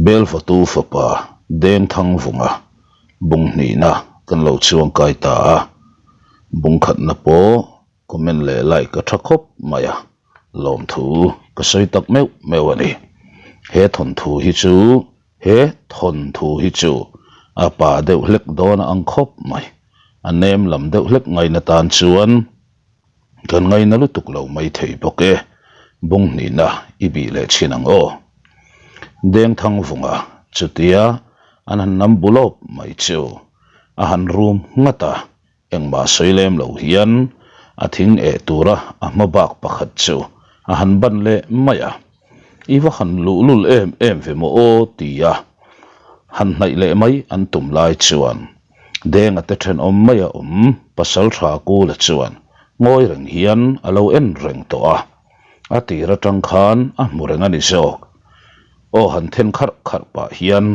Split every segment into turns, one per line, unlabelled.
Belvatu fapa Dengthangvunga bunghnihna kan lo chuangkai ta a, bungkhatna pawh comment leh like a tha khawp mai a, lawmthu ka sawi tak meuh meuh a ni. He thawnthu hi chu he thawnthu hi chu a pa deuh hlek dawn a ang khawp mai, a nem lam deuh hlek ngaina tan chuan Kan ngaina lutuk lo mai thei bawk e, bung hnihna i bih leh thin ang aw. Dengthangvunga chutia an han nam bu lawp mai chu a han rum nghat a, engmah sawi lem lo hian a thing eh tura a hma bak pakhat chu a han ban leh mai a. I va han luhlul em em ve maw aw tia han hnaih leh mai an tum lai chuan Denga te thenawm mai a awm pasal tha Kula chuan ngawi reng hian a lo en reng tawh a, a tir atang khan a hmu reng a ni zawk. Aw han then kharh kharh pah hian.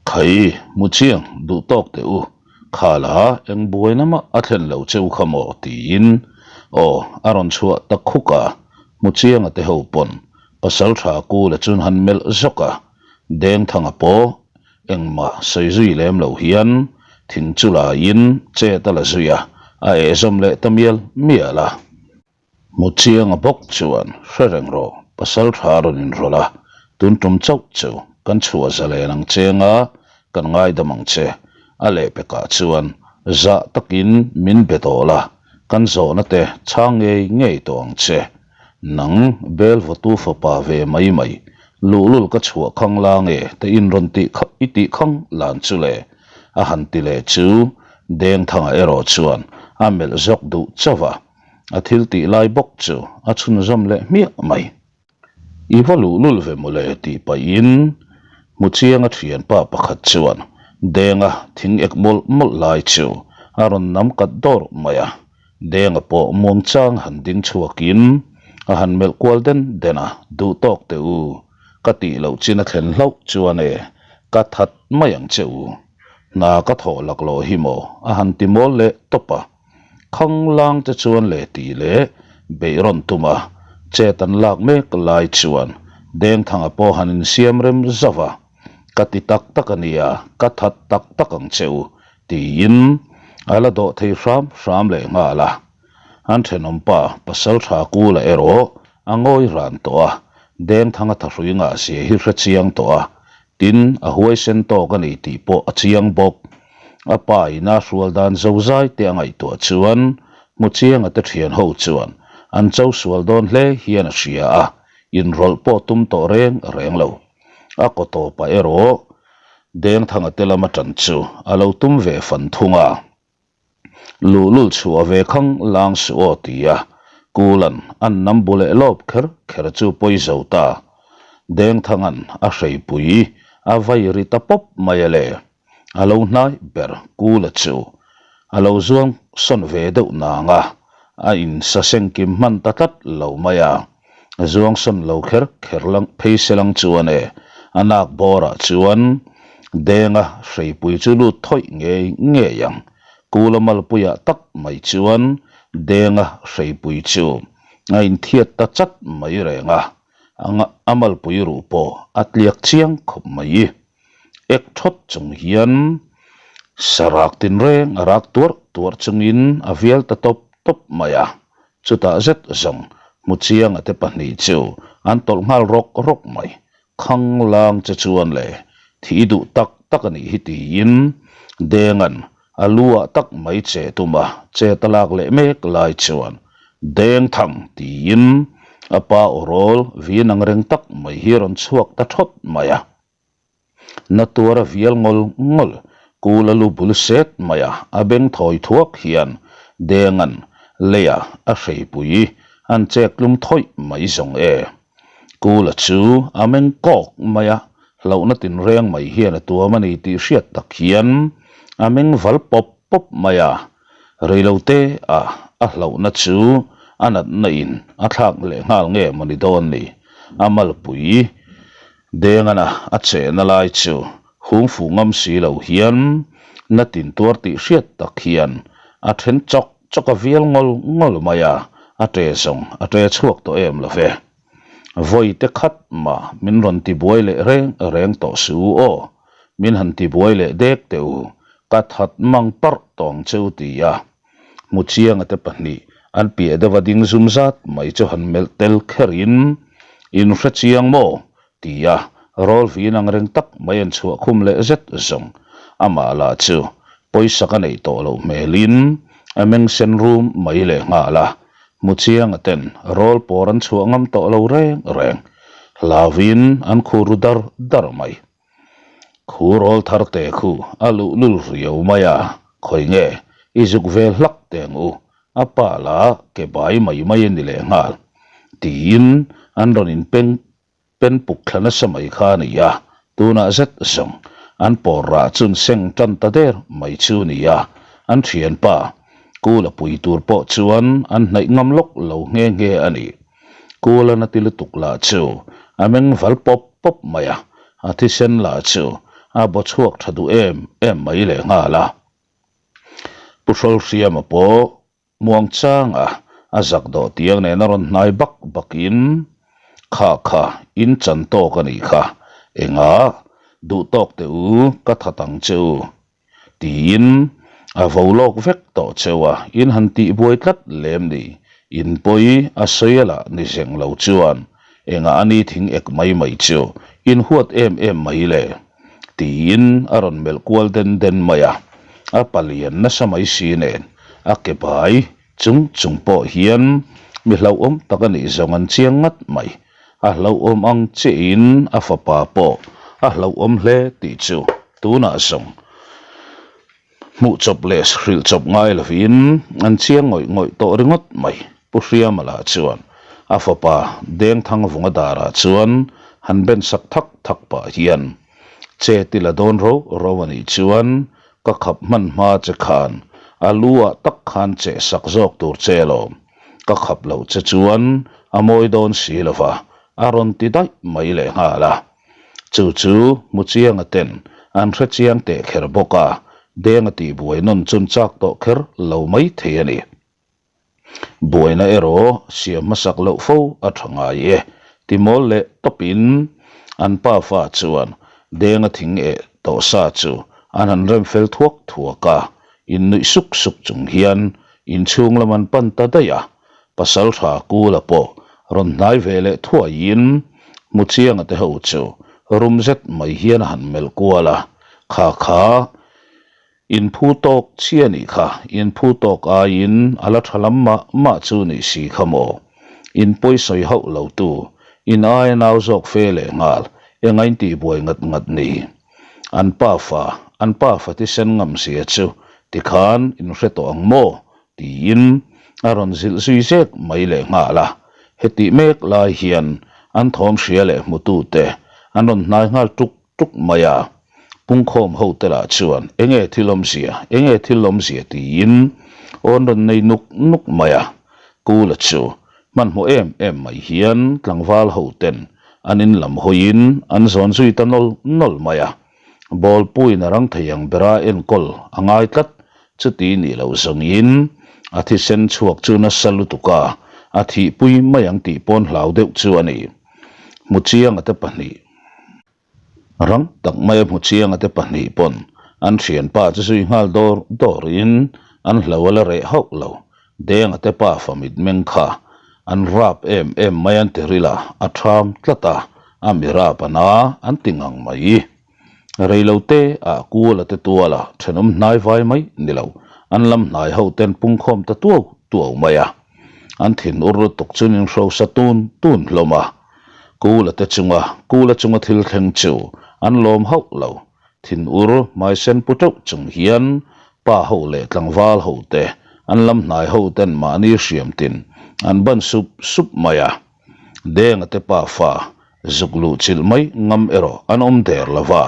Khai, mu chiang, duh tawk teh u, khala eng buaina mah a thlen lo cheu kha maw? tiin aw a rawn chhuah ta khuk a, mu chianga te ho pawn pasal tha kula chun han melh zawk a, Dengthanga pawh engmah sawi zui lem lo hian thing chu laiin chet a la zui a, a ehzawm leh ta mial mial a. Hmu chianga bawk chuan hre reng rawh, pasal tha rawn inrawlh a, tun tum chauh chu kan chhuah zalen ang cheng a, kan ngaidam ang che. A lehpekah chuan zah takin min be tawh la, kan zawhna te chhang ngei ngei tawh ang che. Nang bel vawtu fapa ve mai mai, luhlul ka chhuah khang la nge te in rawn tih kha i tih khang lan chu le, a han ti leh chu Dengthanga erawh chuan a melh zawk duh chauh a. A thil tih lai bawk chu a chhunzawm leh hmiah mai. I va luhlul ve mawle tih pahin hmu chianga thianpa pakhat chuan Denga thing ek mawlh mawlh lai chu a rawn nam kat dawr mai a. Denga pawh muangchang han ding chhuakin a han melh kual den den a, Duh tawk teh u, ka tih loh chin a thlen hlauh chuan e, ka that mai ang che u. Hna ka thawh laklawh hi maw a han ti mawl leh tawp a. Khanglang te chuan leh tih leh beih rawn tum a, chet an lak mek lai chuan Dengthanga pawh han insiam rem zauh a, Ka ti tak tak a nia, ka that tak tak ang che u, tiin a la dawh thei hram hram leh nghal a. An thenawmpa pasal tha Kula erawh a ngawi ran tawh a, Dengthanga thahrui ngah zia hi hre chiang tawh a, tin a huaisen tawk a ni tih pawh a chiang bawk. A pa ina hrual dan zozai te a ngaihtuah chuan Hmuchianga te thian ho chuan an cho sual dawn hle hian a hria a, inrawlh pawh tum tawh reng reng lo. A kaw tawpah erawh Dengthanga te lama tan chu a lo tum ve fan thung a. Luhlul chhuah ve khang lang suh aw ti a, Kulan an nam bu leh lawp kher kher chu pawi zo ta. Dengthangan a hreipui a vai ri ta pawp mai a le. A lo hnai ber Kula chu a lo zuang sawn ve deuh nang a, a insaseng kim hman ta tlat lo mai a. Zuang sawn lo kher kher lang phei se lang chuan e, a nak bawrah chuan Denga hreipui chu lut thawih ngei ngei ang. Kula malpuiah tak mai chuan Denga hreipui chu a inthiat ta chat mai reng a, a malpui ruh pawh a tliak chiang khawp mai. Ek thawt chung hian sarak tinreng a rak tuarh tuarh chungin a vial ta tawp tawp mai a. Chutah zet zawng Hmuchianga te pahnih chu an tawlh nghal rawk rawk mai. Khanglang che chuan le thih duh tak tak a nih hi tiin Denga'n a lu ah tak mai che tum a, che ta lak leh mek lai chuan Dengthang tiin a pa aw rawl vin ang reng tak mai hi a rawn chhuak ta thawt mai a. Na tuar a vial ngawl ngawl, kul a lu bul set mai a, a beng thawi thuak hian Denga'n leia a hreipui an chek tlum thawih mai zawng e. Kula chu a meng kawk mai a, hlauhna tinreng mai hian a tuam a ni tih hriat tak hian a meng val pawp pawp mai a, reilote a a hlauhna chu a natna in a thlak leh nghal nge mawni dawn ni, a malpui Dengana a chehna lai chu hung fuh ngam si lo hian na tin tuar tih hriat tak hian a then chawk chawk a vial ngawl ngawl mai a, a ṭe zawng a ṭe chhuak tawh em lo ve. Vawi te khat mah min rawn tibuai leh reng reng tawh suh u aw, min han tibuai leh dek teh u, ka that mang parh tawng che u ti a. Hmuchianga te pahnih an piah deuh a ding zum zat mai chu han melh tel kher in, In hre chiang maw? ti a rawl vin ang reng tak mai an chhuah khum leh zet zawng. Amah lah chu pawisa ka neih tawh loh hmel in a meng sen rum mai leh nghal a, Hmuchianga ten rawl pawr an chhuah ngam tawh lo reng reng. Hlau in an khur ru dar dar mai. Khu rawl thar te khu a luh lul riau mai a, khawi nge i zuk ve hlak teng u, a pa la ke bai mai mai a ni leh nghal, tiin an rawn in peng pen puk thla nasa mai kha a ni a, tunah zet zawng an pawr rah chun seng tan ta der mai chu a ni a, an thianpa Kula pui tur pawh chuan an hnaih ngam lawk lo nghe nghe a ni. Kula na ti lutuk lah chu a meng val pawp pawp mai a, a thisen lah chu a baw chhuak tha duh em em mai leh nghal a. Pu Hrawlhriama pawh muang changa a zak dawh tiang nen a rawn hnai bak bakin, Kha kha, in chan tawk a nih kha, engah duh tawk teh u, ka that ang che u, Tiin a vo lawk vek tawh cheu a, in han tih buai tlat lem ni, in pawi a sawi a lah ni zeng lo chuan engah a ni thing ek mai mai chu in huat em em mai le? Tiin a rawn melh kual den den mai a, a palian nasa mai si nen a ke bai Chung chung pawh hian mi hlauhawm tak a nih zawng an chiang ngat mai. A hlauhawm ang chiahin a fapa pawh a hlauhawm hle tih chu tunah zawng hmuh chawp leh hrilh chawp ngai lovin an chiang ngawih ngawih tawh ringawt mai. Pu Hriama lah chuan a fapa Dengthangvunga darah chuan han ben sak thak thak pah hian che ti la dawn ro ro a nih chuan Ka khap hman hma che khan a lu ah tak khan cheh sak zawk tur che alawm. Ka khap loh che chuan a mawi dawn si lo va, a rawn ti daih mai leh nghal a. Chu chu Hmuchianga ten an hre chiang teh kher bawk a, Denga tihbuai nawn chun chak tawh kher lo mai thei a ni. Buaina erawh siam hmasak loh fo a tha ngai e, ti mawl leh tawpin an pa fa chuan Denga thing eh tawh sa chu an han rem fel thuak thuak a, innuih suk suk chung hian inchhung lam an pan ta daih a, Pasaltha Kula pawh rawn hnai ve leh thuaiin Hmuchianga te ho chu rum zet mai hian a han melh kual a, Kha kha. Inphu tawk chiah nih kha, inphu tawk aiin a la tha lam mah mah chu nih si kha maw? In pawi sawi hauh lo tu, in aia nau zawk fe leh nghal, enga in tih buai ngat ngat ni? An pa fa, an pa fa thisen ngam zia chu tikhan in hre tawh ang maw? tiin a rawn zilh zui zek mai leh nghal a. Hetih mek lai hian an thawm hria leh hmutute an rawn hnai nghal tuk tuk mai a, pungkhawm ho te lah chuan enge thil awmzia, enge thil awmzia tiin awn rawn nei nuk nuk mai a, Kula chu hmanhmawh em em mai hian tlangval ho ten an in lam hawiin an zawn zui ta nawl nawl mai a, bawlpuiin a rang thei ang bera enkawl a ngai tlat, chuti nih loh zawngin a thisen chhuak chu nasa lutuk a, a thihpui mai ang tih pawn hlau deuh chu a ni. Hmuchianga te pahnih. Rang tak maia hmu chianga te pahnih pawn an thianpa chu zui nghal dawr dawrin an hlo a la reh hauh lo. Denga te pa fa mitmeng kha an rap em em mai an ti ril a, a tham tlat a, a mi rap a na an ti ngang mai. Reilo te ah Kuala te tuala thenawm hnai vai mai ni lo, an lam hnai ho ten pungkhawm ta tuau tuau mai a. An thin ur lutuk chuan in hrosa tun tun hlawm a. Kula te chunga Kula chunga thil thleng chu an lawm hauh lo. Thin ur hmaisen pu teuh chung hian pa ho leh tlangval ho te an lam hnai ho ten mahni hriam tin an ban sup sup mai a. Denga te pa fa zuk luh chilh mai ngam erawh an awm der lo va,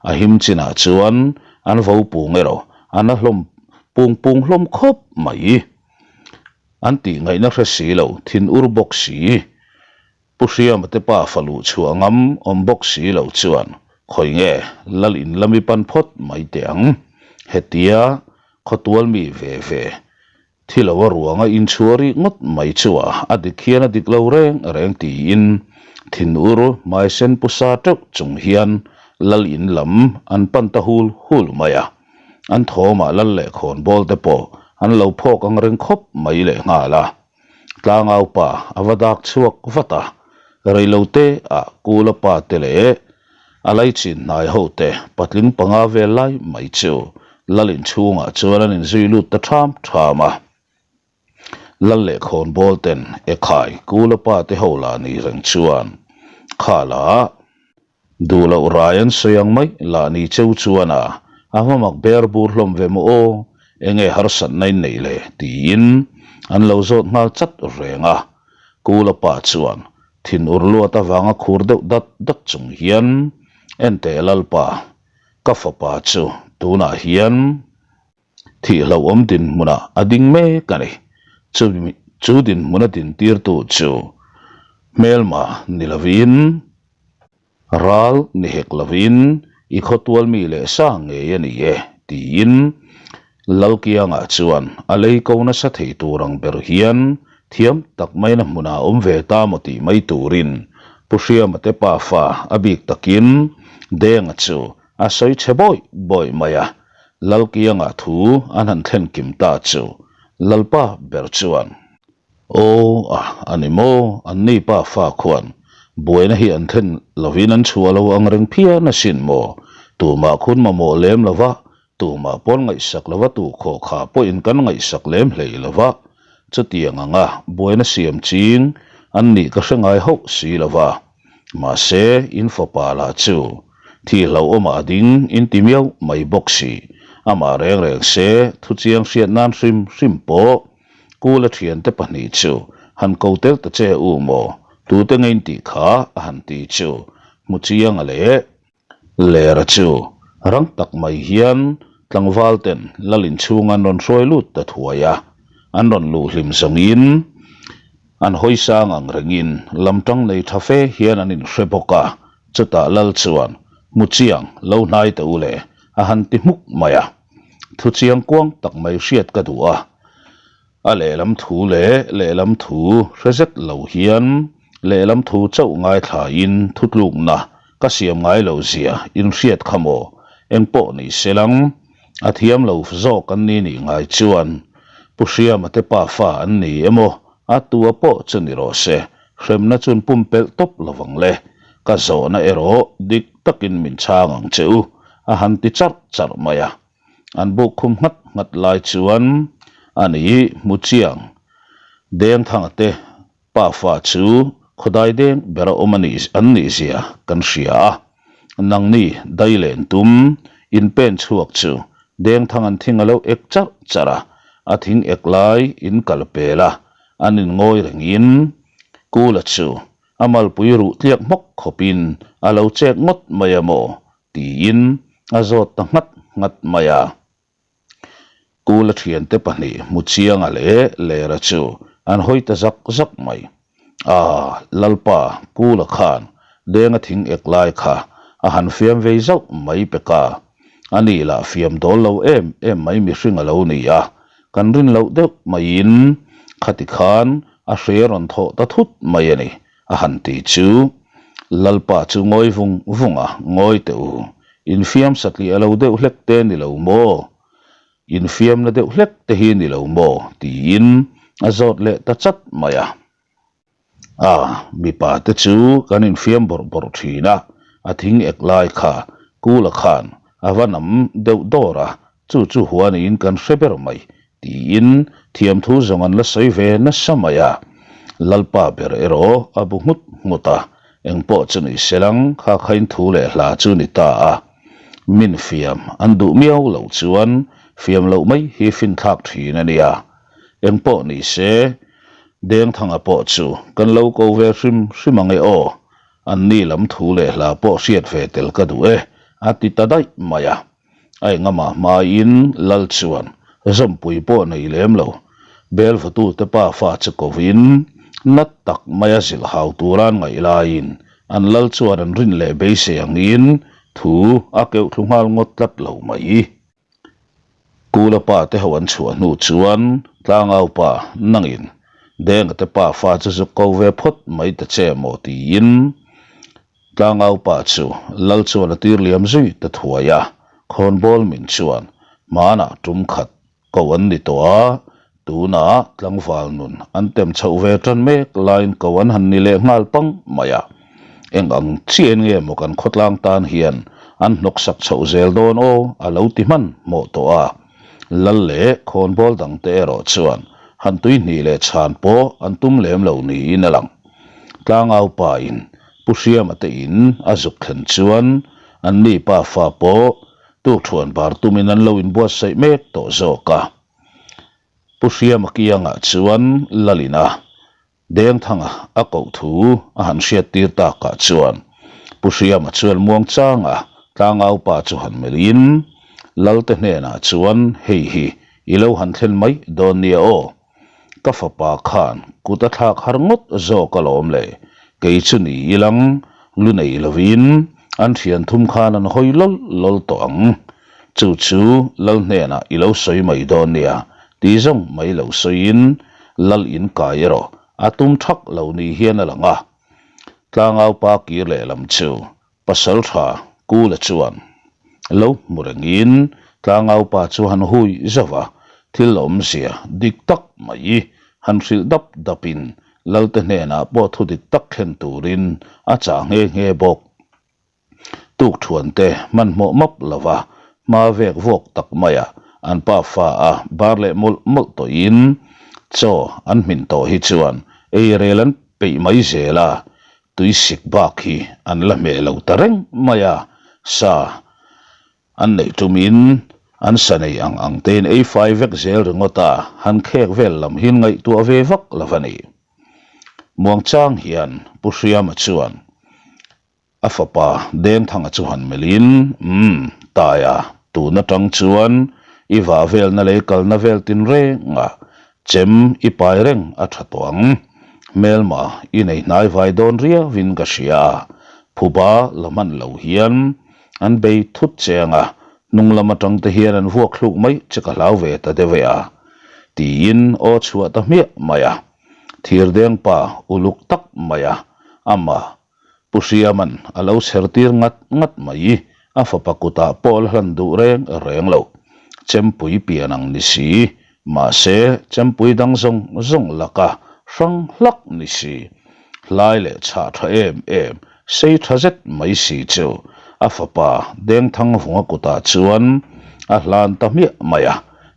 a him chinah chuan an vo pung erawh an la hlawm pung pung hlawm khawp mai. An tih ngaihna hre si lo, thin ur bawk si. Pu Hriama te pa fa luh chhuah ngam awm bawk si lo chuan khawi nge Lal in lami pan phawt mai teh ang. Hetia khawtual mi ve ve thi lo a ruanga inchhuah rih ngawt mai chu a a dik hian a dik lo reng reng tiin. Thinur hmaisen pu sa teuh chung hian lal in lam an pan ta hul hul mai a. An thawmah lal leh khawnbawl te pawh an lo phawk ang reng khawp mai lehnghal a. Tlangau pa a va dak chhuak vat a, reilote ah Kula pa te leh a laichin hnai ho te patling panga vel lai mai chu lal inchhungah chuan an inzui lut ta ṭham ṭham a. Lal leh khawnbawl ten Ekhai Kula pa te ho lah ni reng chuan khala Duh loh rai an sawi ang mai lah ni cheu chuan a, a hma mak ber bur hlawm ve maw aw, enge harsatna in neih le? tiin an lo zawt nghal chat reng a. Kula pa chuan thin ur luat avanga khur deuh dat dat chung hian, Enteh Lalpa, ka fapa chu tunah hian Thih hlauhawm dinhmunah a ding mek a ni. Chumi chu dinhmun a dintirtu chu hmelma ni lovin, ral ni hek lovin i khawtual mi leh sa ngei a ni e, tiin Lalkianga chuan a lei ko nasa thei tur ang ber hian thiam tak maiin a hmunah awm ve ta maw tih mai turin Pu Hriama te pafa a bik takin Denga chu A sawi chhe bawih bawih mai a, Lalkianga thu an han thlen kim ta chu Lalpa ber chuan, Aw a, a ni maw, an ni pa fa khuan buaina hi an thlen lovin an chhuah lo ang reng phian asin maw, tumah khun mamawh lem lova, tumah pawn ngaihsak lova tu khaw kha pawhin kan ngaihsak lem hlei lova, chutiang anga buaina siam ching an nih ka hre ngai hauh si lova. Mahse, in fapa lah chu thi hlauhawmah a ding in ti miau mai bawk si. Amah reng reng se, thuchiang hriat nan hrim hrim pawh Kula thiante pahnih chu han ko tel ta che u maw? Tute nge in tih kha a han ti chu hmu chiang a leh. Lera chu rang tak mai hian tlangval ten lal inchhung an rawn hruai lut ta thuai a, an rawn luh hlim zawngin an hawi sang ang rengin lam tang nei tha fe hian an inhre bawk a, chutah lal chuan hmu chiang lo hnai teh u le a han ti hmuk mai a, thu chiang kuang tak mai hriat ka duh a. A lehlam thu leh lehlam thu hre zet lo hian lehlam thu chauh ngaithlain thutlukna ka siam ngai lo zia inhriat kha maw? Engpawh ni se lang, a thiam lo zawk an ni nih ngai chuan Pu Hriama te pafa an ni emaw a tua pawh chu ni rawh se, hremna chun pumpelh tawp lovang le. Ka zawhna erawh dik takin min chhang ang che u, a han ti charh charh mai a. An buk khum nghat nghat lai chuan a ni hmu chiang. Dengthanga te pafa chu khawdai deng bera awm a nih an nih zia kan hria a. Nangni dai len tum in pen chhuak chu Dengthang an thing a lo ek charh charh a, a thing ek lai in kal pel a, an in ngawi rengin Kula chu a malpui ruh tliak hmawk khawpin a lo chek ngawt mai a maw Tiin a zawt ta nghat nghat mai a. Kula thiante pahnih Hmuchianga leh Lera chu an hawi ta zak zak mai. Aa, Lalpa, Kula khan Denga thing ek lai kha a han fiam vei zauh mai pek a. Ani lah fiam dawl lo em em mai mihring a lo ni a, kan rin loh deuh maiin khati khan a hre rawn thawh ta thut mai a ni. A han ti chu Lalpa chu ngawi vung vung a, Ngawi teh u, infiam satliah lo deuh hlek te ni lo maw? Infiamna deuh hlek te hi ni lo maw? tiin a zawt leh ta chat mai a. A, mipa te chu kan infiam bawrh bawrh thin a, a thing ek lai kha Kula khan a va nam deuh dawr a, chu chu huanin kan hre ber mai Tiin thiamthu zawng an la sawi ve nasa mai a, Lalpa ber erawh a bu nghut nghut a, engpawh chu ni selang kha khain thu leh hla chu ni ta a. Min fiam an duh miau loh chuan fiam loh mai hi finthlak thin a nia. Engpawh ni se, Dengthanga pawh chu kan lo ko ve hrim hrim ang e aw, anni lam thu leh hla pawh hriat ve tel ka duh e, a ti ta daih mai a. A engamah hmaiin Lal chuan zawmpui pawh nei lem lo. Belvatute pa fa chu kovin nat tak maia zilh hau tura an ngaih laiin an Lal chuan an rin leh beisei angin thu a keuh thlu nghal ngawt tlat lo mai. Kula pa te ho an chhuah hnu chuan Tlangau pa nangin Denga te pa fa chu zuk ko ve phawt mai ta che maw tiin. Tlangau pa chu lal chuan a tir liam zui ta thuai a, khawnbawl min chuan hmanah tum khat ko an ni tawh a, tunah tlangval nun an tem chhoh ve tan mek laiin ko an han ni leh nghal pang mai a. Eng ang chiah in nge maw kan khawtlang tan hian an hnawksak chhoh zel dawn aw a lo ti hman hmawh tawh a. Lal leh khawnbawl dangte erawh chuan han tui hnih leh chhan pawh an tum lem lo niin a lang. Tlangau pa in Pu Hriama te in a zuk thlen chuan an ni pa fa pawh tukthuan bar tumin an lo inbuatsaih mek tawh zawk a. Pu Hriama kiangah chuan Lalin a Dengthanga a koh thu a han hriattir takah chuan Pu Hriama chuan muangchanga tlangau pa chu han melhin Lalte hnenah chuan hei hi i lo han thlen mai dawn nia aw. Ka fapa khan kut a thlak har ngawt zawk alawm le, kei chu ni ilang lu nei lovin an thian thum khan an hawi lawl lawl tawh ang. Chu chu Lal hnenah i lo sawi mai dawn nia ti zawng mai lo sawiin Lal in kai erawh a tum thak lo ni hian a lang a. Tlangaupa kir lehlam chu Pasal tha Kula chuan lo hmu rengin tlangaupa chu han hui zauh a, thil awmzia dik tak mai han hrilh dap dapin Lalte hnenah pawh thu dik tak thlen turin a chah nghe nghe bawk. Tukthuante hmanhmawh map lova hma vek vawk tak maia an pa fa a bar leh mawlh mawlh tawhin chaw an hmin tawh hi chuan ei rel an peih mai zel a, Tuisik bak hi an la hmeh lo ta reng mai a, sa an neih tumin an sa nei ang ang tein ei fai vek zel ringawt a, han khek vel lam hi ngaihtuah ve vak lo a ni. Muangchang hian Pu Hriama chuan a fapa Dengthanga chu han melhin, Umm, Taia, tun atang chuan i vah velna lei kalna vel tinreng a, Chem i pai reng a tha tawh ang. Hmelma i nei hnai vai dawn riauin ka hria a, phuba la hman lo hian an bei thut che ang a, hnung lam atang te hian an vuak thluk mai che ka hlau ve ta deuh e a, tiin aw chhuah ta hmiah mai a. Thirdeng pa uluk tak mai a, amah Pu Hriaman a lo chher tir ngat ngat mai, a fapa kutah pawh la hlan duh reng reng lo. Chempui pian ang ni si, mahse chempui dang zawng zawng laka hrang hlak ni si. Hlai leh chhah tha em em, sei tha zet mai si chu a fapa Dengthangvunga kutah chuan a hlan ta hmiah mai a.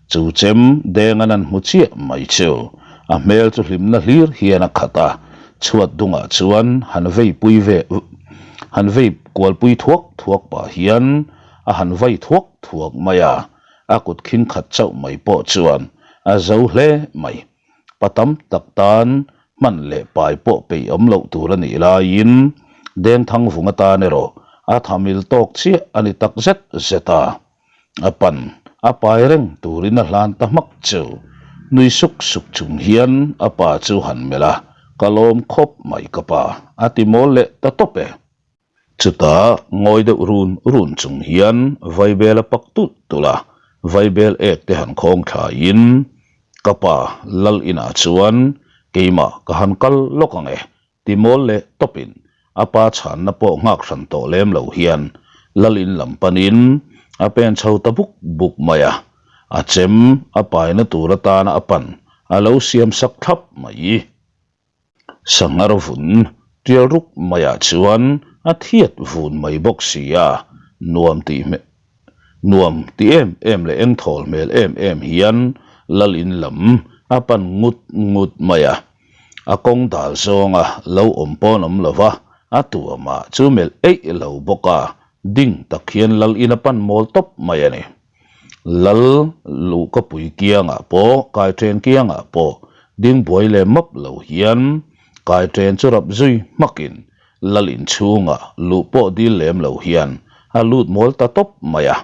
Chu chem deng an an hmu chiah mai chu a hmel chu hlimna hlir hian a khat a, chhuat dungah chuan han vei pui ve han vei kual pui thuak thuak pah hian a han vai thuak thuak mai a, a kut khing khat chauh mai pawh chuan a zo hle mai. Pa tam tak tan hman leh pai pawh peih awm loh tur a nih laiin Dengthangvung atan erawh a thamil tawk chiah a ni tak zet zet a. A pan a pai reng turin a hlan ta hmak chu. Nui suk suk chung hian a pa chu han melh a, Ka lawm khawp mai ka pa, a ti mawl leh ta tawp e. Chutah ngawi deuh run run chung hian vaibel a pak tulh tulh a, vaibel ek te han khawng thlaiin, Ka pa lal inah chuan keimah ka han kal lawk ang e, Ti mawl leh tawpin a pa chhanna pawh nghak hran tawh lem lo hian lal in lam panin a pen chho ta buk buk mai a, a chem a paina tur atana a pan a lo siam sak thlap mai. Sanghar vun tial ruk maiah chuan a thiat vun mai bawk si a, nuam tih hmel nuam ti em em leh engthawl hmel em em hian lal in lam a pan ngut ngut mai a. A kawng dal zawnga lo awm pawn awm lo va, a tuamah chu melh eih lo bawk a, ding tak hian lal in a pan mawl tawp mai a ni. Lal luhkapui kiangah pawh, kaiṭen kiangah pawh ding buai leh map lo hian kaiṭen chu rap zui hmakin lal inchhungah luh pawh dil lem lo hian a lut mawl ta tawp mai a.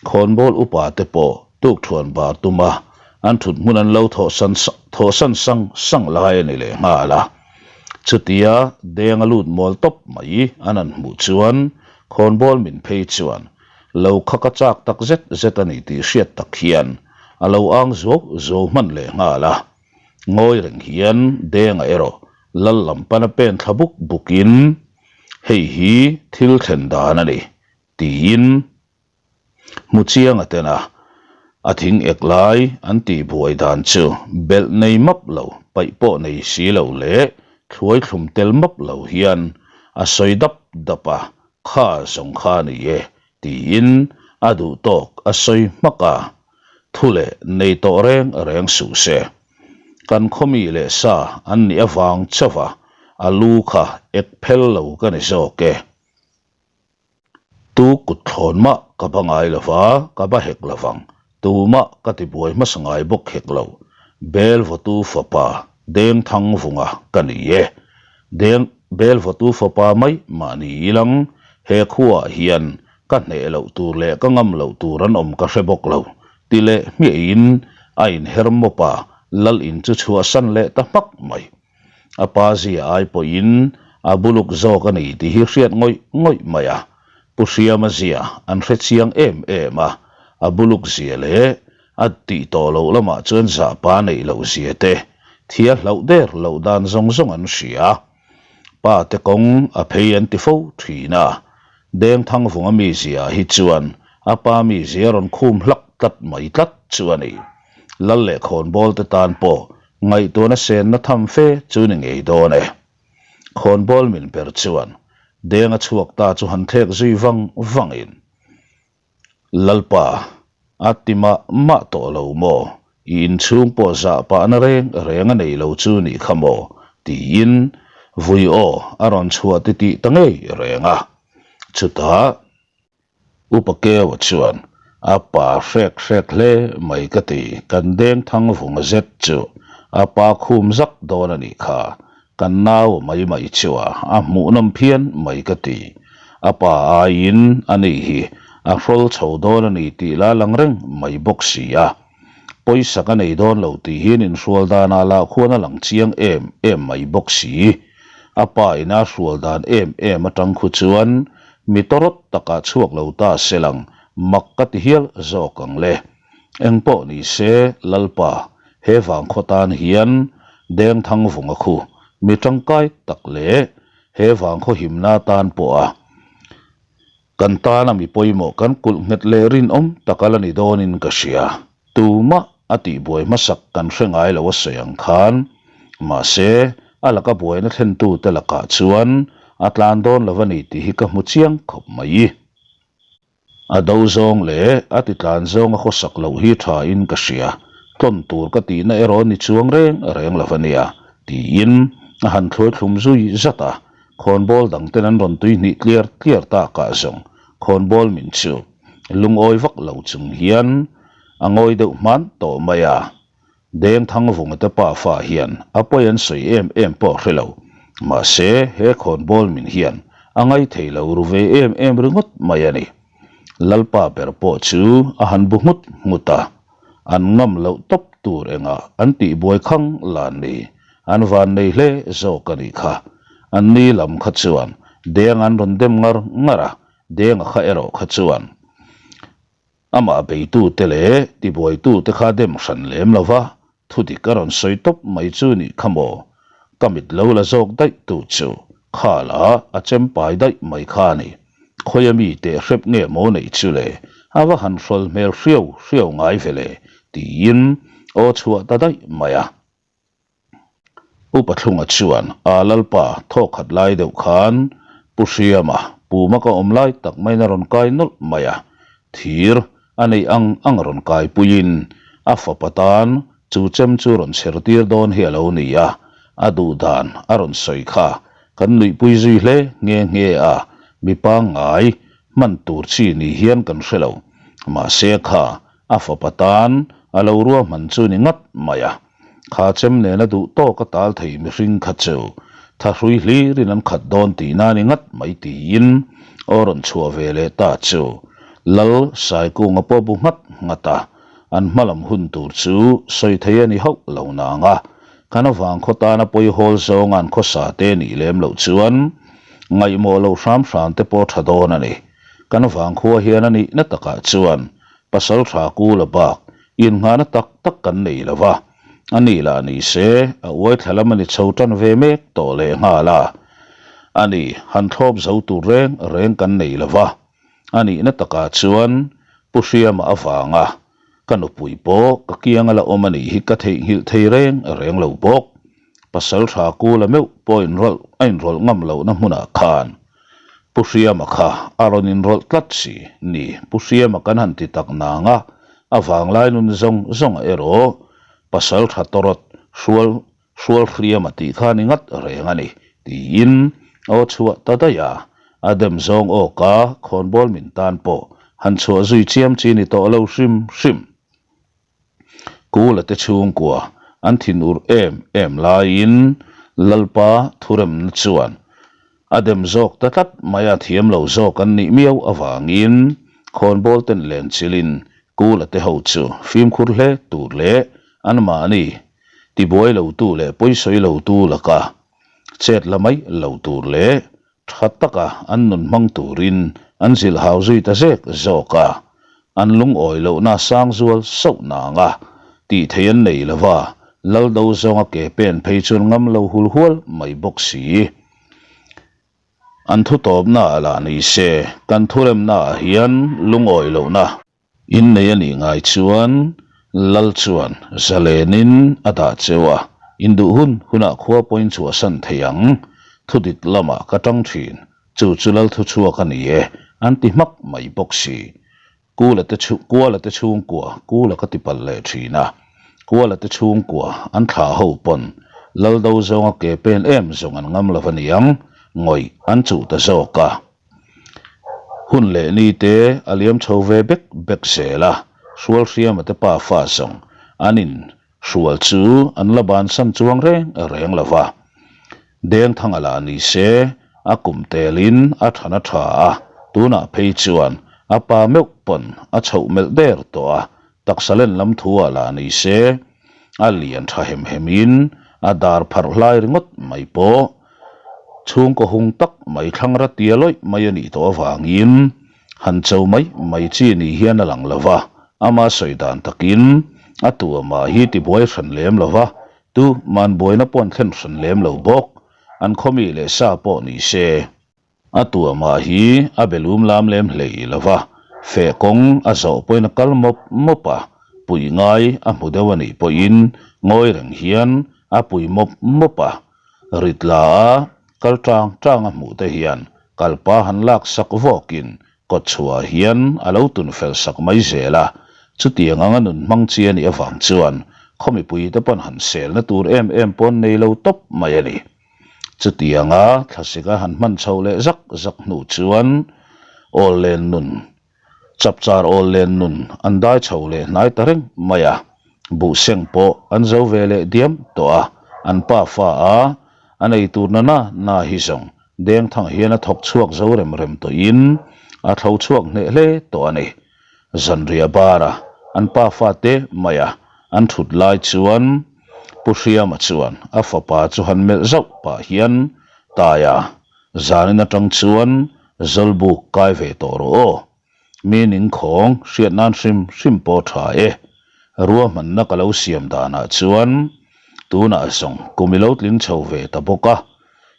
Khawnbawl upa te pawh tukthuan bar tuma an thut hmun an lo thawhsan thawhsan sang sang lai a ni leh nghal a. Chutia deng a lut mawl tawp mai an han hmuh chuan khawnbawl min phei chuan lo kha ka chak tak zet zet a ni tih hriat tak hian a lo ang zuau zuau hman leh nghal a. Ngawi reng hian denga erawh lal lam pana pen thla buk bukin. Hei hi thil thlen dan a ni, tiin hmu chiang a ten a, a thing ek lai an tih buai dan chu belh nei map lo, paih pawh nei si lo leh thluai thlum tel map lo hian a sawi dap dap a, kha zawng kha a ni e, tiin a duh tawk a sawi hmak a, thu leh nei tawh reng reng suh se. Kan khawmi leh sa an nih avang chauh a, a lu kha ek phel lo ka ni zawk e. Tu kut thlawn mah ka ba ngai lo va, ka ba hek lo vang. Tumah ka ti buai hmasa ngai bawk hek lo. Bel vawtu fapa Dengthang vunga ka ni e. Deng Bel vawtu fapa mai mah ni ilang, he khuaah hian ka hneh loh tur leh ka ngam loh tur an awm ka hre bawk lo. Ti leh hmiahin a inher mawp a, lal in chu chhuahsan leh ta hmak mai. A pa zia ai pawhin a buluk zawk a ni tih hi hriat ngawih ngawih mai a, Pu Hriama zia an hre chiang em em a, a buluk zia leh a tih tawh loh lamah chuan zahpa neih loh zia te thia hlauh der loh dan zawng zawng an hria. Pa te kawng a phei an ti fo thin a, Dengthangvunga mizia hi chuan a pa mizia rawn khum hlak tlat mai tlat chu a ni. Lal leh khawnbawl te tan pawh ngaihtuahna senna tham fe chu ni ngei dawn e. Khawnbawl min ber chuan Denga chhuak ta chu han thlek zui vang vangin, Lalpa, a ti mah mah tawh lo maw? I inchhung pawh zah pahna reng reng a nei lo chu nih kha maw? tiin vui aw a rawn chhuah titih ta ngei reng a. Chutah. Upa Keua chuan, A pa hrek hrek hle mai ka ti, kan deng thang vung zet chu a pa khum zak dawn a nih kha, kan nau mai mai chu a a hmuhnawm phian mai ka ti. A pa aiin a ni hi a hrawl chho dawn a ni tih la lang reng mai bawk si a. Pawisa ka nei dawn lo tih hian inhrual danah lah khuan a lang chiang em em mai bawk si. A pa ina hrual dan em em atang khu chuan Mi tawrawt takah chhuak lo ta se lang mak ka ti hial zawk ang le. Engpawh ni se Lalpa, he vangkhaw tan hian Dengthang vunga khu mi tangkai tak leh he vangkhaw himna tan pawha kan tana mi pawimawh kan kulh nghet leh rinawm tak a la ni dawnin ka hria. Tumah a tihbuai hmasak kan hre ngai lo a sawi ang khan, mahse a laka buaina thlentute lakah chuan a tlan dawn lo a ni tih hi ka hmu chiang khawp mai. A do zawng leh a ti tlan zawng a khawsak loh hi tha in ka hria, tlawn tur ka tihna erawh ni chuang reng reng lo a nia, tiin a han thluai thlum zui zat a, khawnbawl dangten an rawn tui hnih tliar tliar takah zawng khawnbawl min chu Lungawi vak lo chung hian a ngawi deuh hman tawh mai a, Dengthangvunga te pafa hian a pawi an sawi em em pawh hre lo. Mahse, he khawnbawl min hian a ngaithei lo ru ve em em ringawt mai a ni. Lalpa ber pawh chu a han bu nghut nghut a, an ngam loh tawp tur engah an tihbuai khang lan ni, an van nei hle zawk a nih kha. An ni lam kha chuan Deng an rawn dem ngar ngar a, Denga kha erawh kha chuan amah beitute leh tibuaitute kha dem hran lem lo va, thudik a rawn sawi tawp mai chu nih kha maw? Ka mit lo la zawk daih tu chu kha la a chempai daih mai kha a ni. Khawia mi teh hrep nge maw neih chu le? A va han hrawl hmel hriau hriau ngai ve le? tiin aw chhuah ta daih mai a. Upa Thlunga chuan a Lalpa thawk khat lai deuh khan Pu Hriama puma ka awm lai tak maiin a rawn kai nawlh mai a, thir a neih ang ang a rawn kai puiin a fapa tan chu chem chu rawn chher tir dawn hi a lo ni a, a duh dan a rawn sawi kha kan nuihpui zui hle nghe nghe a, mi pangngai hman tur chi ni hian kan hre lo, mahse kha a fapa tan a lo ruahman chu ni ngat mai a. Kha chem nena duh tawk a tal thei mihring kha chu thahrui hlirin an khat dawn tihna ni ngat mai tiin aw rawn chhuah ve leh ta chu Lal Saikunga pawh bu nghat nghat a, an hmalam hun tur chu sawi thei a ni hauh lo nang a, kan avang khaw tana pawihawl zawnga an khawsa te nih lem loh chuan ngaihmawh loh hram hram te pawh tha dawn a ni. Kan vangkhua hian a nihna takah chuan Pasal tha kula bak innghahna tak tak kan nei lo va, a ni lah ni se a uai thla lam a ni chho tan ve mek tawh leh nghal a. A ni, han thlawp zo tur reng reng kan nei lo va, a nihna takah chuan Pu Hriama avanga ka nupui pawh ka kianga la awm a nih hi ka theihnghilh thei reng reng lo bawk. Pasal tha kula meuh pawh inrawlh a inrawlh ngam lohna hmunah khan Pu Hriama kha a rawn inrawlh tlat si ni. Pu Hriama kan han ti tak nang a, a vanglai nun zawng zawngah erawh pasal tha tawrawt hrual hrual hriama tih kha ni ngat reng a ni tiin aw chhuah ta daih a, a dem zawng awka khawnbawl min tan pawh han chhuah zui chiam chi ni tawh lo hrim hrim. Kula te chhungkua an thin urh em em laiin Lalpa thuremna chuan a dem zawk ta tlat mai a, thiam lo zawk an nih miau avangin khawnbawl ten len chilin Kula te ho chu fimkhur hle tur leh anmahni tibuai lotu leh pawisawi lotu laka chet la mai lo tur leh Tha taka an nun hmang turin an zilh hau zui ta zek zawk a, an lungawi lohna sang zual sauh nang a, tih theih an nei lo va, lal do zawnga ke pen phei chuan ngam lo hul hual mai bawk si. An thu tawpna ah lah ni se, kan thuremna ah hian lungawi lohna. Innei a nih ngai chuan Lal chuan zalenin a dah cheu a, induh hun hunah khua pawhin chhuahsan thei ang, thudik lamah ka tang thin, chu chu Lal thuchhuak a ni e, an ti hmak mai bawk si. Kula te chhu Kuala te chhungkua Kula ka ti palh leh thin a, Kuala te chhungkua an thlah ho pawn Lal do zawnga ke pen em zawng an ngam lo a niang, ngawih an chuh ta zawk a. Hun leh ni te a liam chho ve bek bek zel a, Hrualhriama te pa fa zawng an in hrual chu an la bansan chuang reng reng lo va. Dengthanga lah ni se a kum telin a than a tha a, tunah phei chuan a pa meuh pawn a chhoh melh der tawh a, Taksa len lam thu ah lah ni se, a lian tha hem hem in a dar pharh hlai ringawt mai pawh chhungkaw hung tak mai thlang ra tia lawih mai a nih tawh avangin han cho mai mai chi ni hian a lang lo va, ama sawi dan takin a tuamah hi tibuai hran lem lo va, tu man buaina pawh an thlen hran lem lo bawk, an khawmi leh sa pawh ni se. A tuamah hi a belum lam lem hlei lo va, feh kawng a zawh pawhin a kal mawp mawp a, puih ngai a hmu deuh a nih pawhin ngawi reng hian a pui mawp mawp a, rit la a kal tang tang a hmuh te hian kalpa han lak sak vawkin kawtchhuah hian a lo tun fel sak mai zel a, chutiang anga nun hmang chi a nih avang chuan khaw mipui te pawn han selna tur em em pawh an nei lo tawp mai a ni. Chutianga thlasik a han hman chho leh zak zak hnu chuan awl len nun, chapchar awl len nun an dai chho leh hnai ta reng mai a, buhseng pawh an zo ve leh diam tawh a, an pa fa a, a nei tur na na na hi zawng Dengthang hian a thawk chhuak zo rem rem tawhin a thlo chhuak hneh hle tawh a ni. Zanriah bara an pa fate mai a an thut lai chuan Pu Hriama chuan a fapa chu han melh zauh pah hian, Taia, zanin atang chuan Zawlbuk kai ve tawh rawh aw. Mi ningkhawng hriat nan hrim hrim pawh tha e. Ruahmanna ka lo siam danah chuan tunah zawng kum i lo tling chho ve ta bawk a,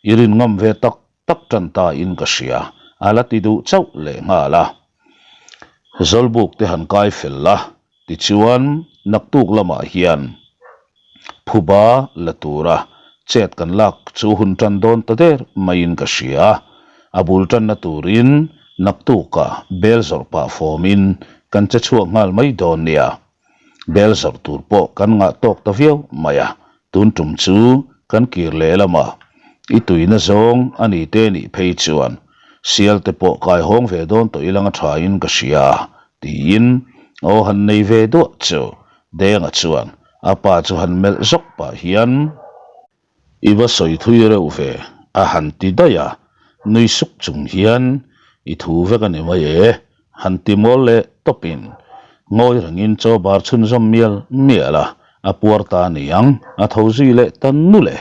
i rin ngam ve tak tak tan ta in ka hria, a la ti duh chauh leh nghal a. Zawlbuk te han kai fel la, tichuan naktuk lamah hian phuba la tura chet kan lak chu hun tan dawn ta der maiin ka hria. A bul tanna turin naktukah bel zawrh pah fawmin kan che chhuak nghal mai dawn nia. Bel zawrh tur pawh kan ngah tawk ta viau mai a, tun tum chu kan kir leh lamah i tuina zawng a ni te nih phei chuan sial te pawh kai hawng ve dawn tawh ilang a tha in ka hria tiin aw han nei ve duah chu Denga chuan a pa chu han melh zawk pah hian I va sawi thui reuh ve, a han ti daih a, nui suk chung hian i thu vek a ni mai e, han ti mawl leh tawpin ngawi rengin chaw bar chhunzawm mial mial a, a puar ta a ni ang, a tho zui leh ta nul e.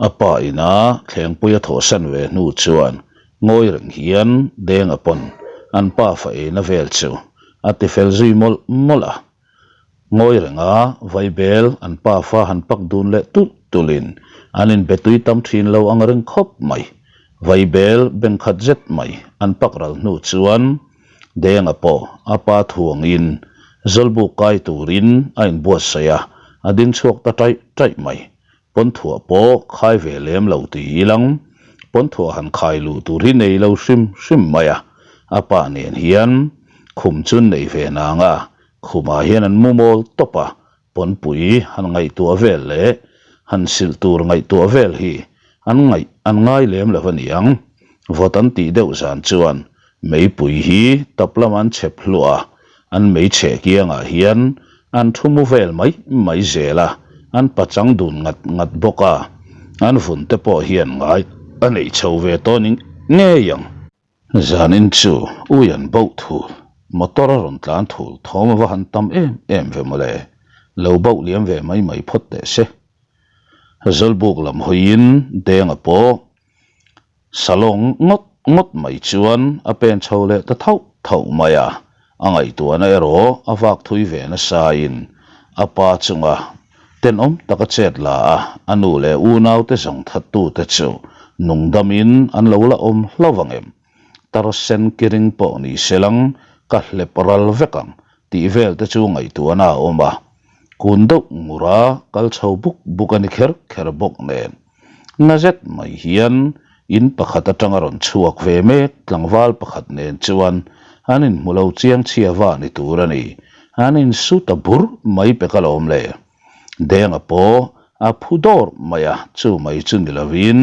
A pa ina thlengpui a thawhsan ve hnu chuan ngawi reng hian Denga pawn an pa fa eina vel chu a tifel zui mawlh mawlh a. Ngawi renga vaibel an pafa han pak dun leh tulh tulhin an inbe tui tam thin lo ang reng khawp mai. Vaibel beng khat zet mai an pak ral hnu chuan Denga pawh a pa thuangin Zawlbuk kai turin a inbuatsaih a, a ding chhuak ta taih taih mai. Pawnthuah pawh khai ve lem lo ti ilang, pawnthuah han khai luh tur hi nei lo hrim hrim mai a, a pa nen hian khum chu nei ve nang a, khumah hian an mu mawl tawp a, pawnpui han ngaihtuah vel leh han silh tur ngaihtuah vel hi an ngaih an ngai lem lo a niang. Vawt an tih deuh zan chuan meipui hi tap lama an chhep hluah a, an mei chheh kiangah hian an thu mu vel mai mai zel a, an pachang dun ngat ngat bawk a, an vun te pawh hian ngai a neih chho ve tawh ni ngei ang. Zanin chu ui an boh thul, motor a rawn tlan thul thawm a va han tam em em ve mawle, lo boh liam ve mai mai phawt teh se. Zawlbuk lam hawiin Denga pawh Salawng ngawt ngawt mai chuan a pen chho leh ta thauh thauh mai a, a ngaihtuahna erawh a vak thui ve nasain a pa chunga tenawm taka chet la a, a nu leh unaute zawng thattute chu nungdamin an lo la awm hlauh ang em? Tarsen kiring pawh ni se lang ka hlep ral vek ang tih vel te chu ngaihtuahna a awm a, kun deuh ngura kal chho buk buk a ni kher kher bawk nen. Na zet mai hian in pakhat atanga rawn chhuak ve mek tlangval pakhat nen chuan an inhmu lo chiang chhia va ni tur a ni. An insu ta bur mai pek alawm le. Denga pawh a phu dawr mai a, chu mai chu ni lovin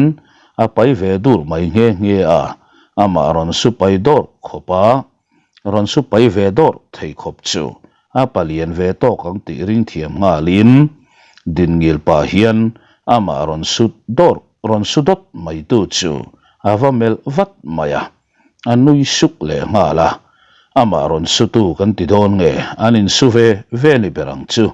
a pai ve dur mai nghe nghe a, amah rawn su pai dawr khawp a. Rawn su pai ve dawrh thei khawp chu a palian ve tawk ang tih ring thiam nghalin Dinngil pa hian amah rawn su dawrh rawn su dawt mai tu chu a va melh vat mai a, a nui suk leh nghal a, amah rawn su tu kan ti dawn nge an insu ve ve ni ber ang chu.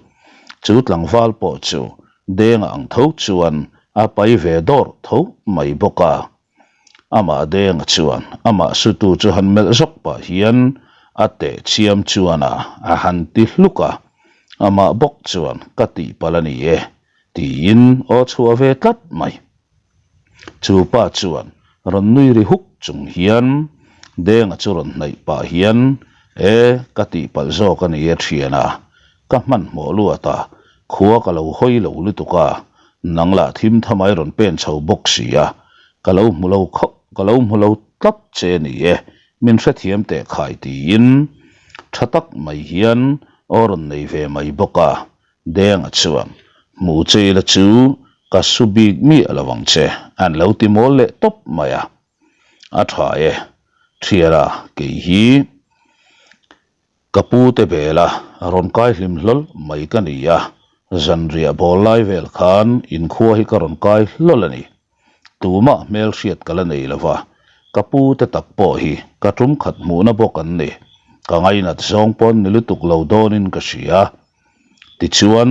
Chu tlangval pawh chu Denga ang tho chuan a pai ve dawrh tho mai bawk a. Amah Denga chuan amah sutu chu han melh zawk pah hian a teh chiam chuan a a han ti hluk a, amah bawk chuan ka tihpalh a ni e tiin aw chhuah ve tlat mai. Chu pa chuan rawn nui ri huk chung hian Denga chu rawn hnaih pah hian e ka tihpalh zawk a ni e thian a, Ka hmanhmawh luat a, khua ka lo hawi lo lutuk a, nang lah thim thamai rawn pen chho bawk si a, ka lo hmu lo khauh, ka lo hmu lo tlat che ni e, min hrethiam teh khai tiin tha tak mai hian aw rawn nei ve mai bawk a, Denga chuan hmu che ila chu ka su bik miah lo ang che an lo ti mawl leh tawp mai a, a tha e, thiara kei hi. Ka pu te bela rawn kai hlim hlawl mai ka ni a, zanriah bawl lai vel khan inkhua hi ka rawn kai hlawl a ni. Tumah hmelhriat ka la nei lo va, ka pu te tak pawh hi ka tum khat hmuhna bawk an ni. Ka ngainat zawng pawn ni lutuk lo dawnin ka hria. Tichuan,